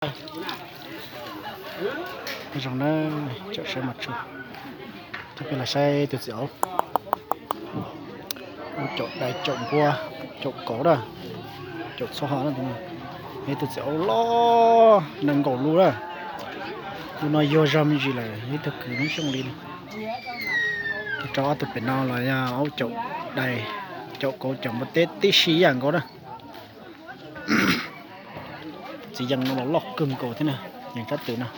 Zoo na, caum saib mas tsuag. Tus peb los saib tus txiv aub. Ub, caum dais caum npua, caum kauv na, caum txhua hom na. Ib tug txiv aub loj nees nkaum lub na. Lub no yuag zog me ntsis lawm, ib tug kwv Hmoob Xyooj li no. Rau ob tug pem no los yog aub caum dais, caum kauv, caum npua teb tib si ib yam nkaus na. Txiv yees no los loj kawg nkaus thiab na, yees sab twg no.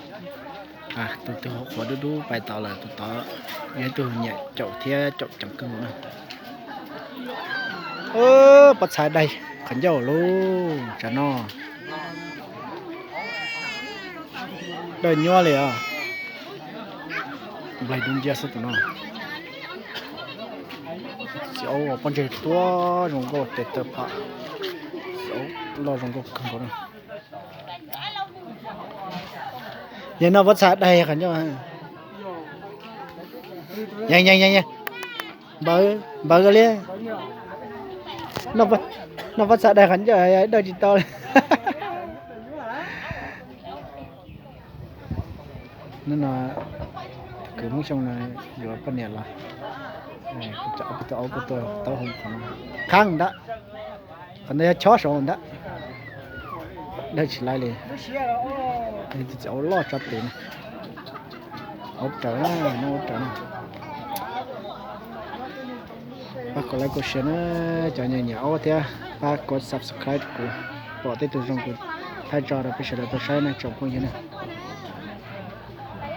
Tus twg hauv qhuav dub dub pais tod lawm, tus tod yog ib tug nyiam caum thiab caum ceev kawg nkaus na. Pob txha daig qhov ncauj lauj, tsam no dawj nyuab li os. Nplaig dub nciab xwb tus no. Txiv aub pob ntseg tuab zoo nkauj tes taw phom, txiv aub loj zoo nkauj kawg nkaus na. Yog no pob txha daig qhov ncauj. Yeej yeej yeej, npawv npawv li. Noj pob txha daig qhov ncauj dawj tsis tau li. Hnub no kwv Hmoob Xyooj no yuav poj niam los, kuv cov ob peb tug aub kuj tuaj taub hau qhov no, qhab ntag, qhov ntawd yog chob saud ntag, dawj tsis laib li. Tus txiv aub loj tso tes na, aub raws na, aub raws na. Pab kom like kom share na, cov nyiam nyiam aub thiab pab kom subscribe kuv, pom tej tus zoo kuv thaij tso rau peb sawv daws tau saib na tsoom phooj ywg na.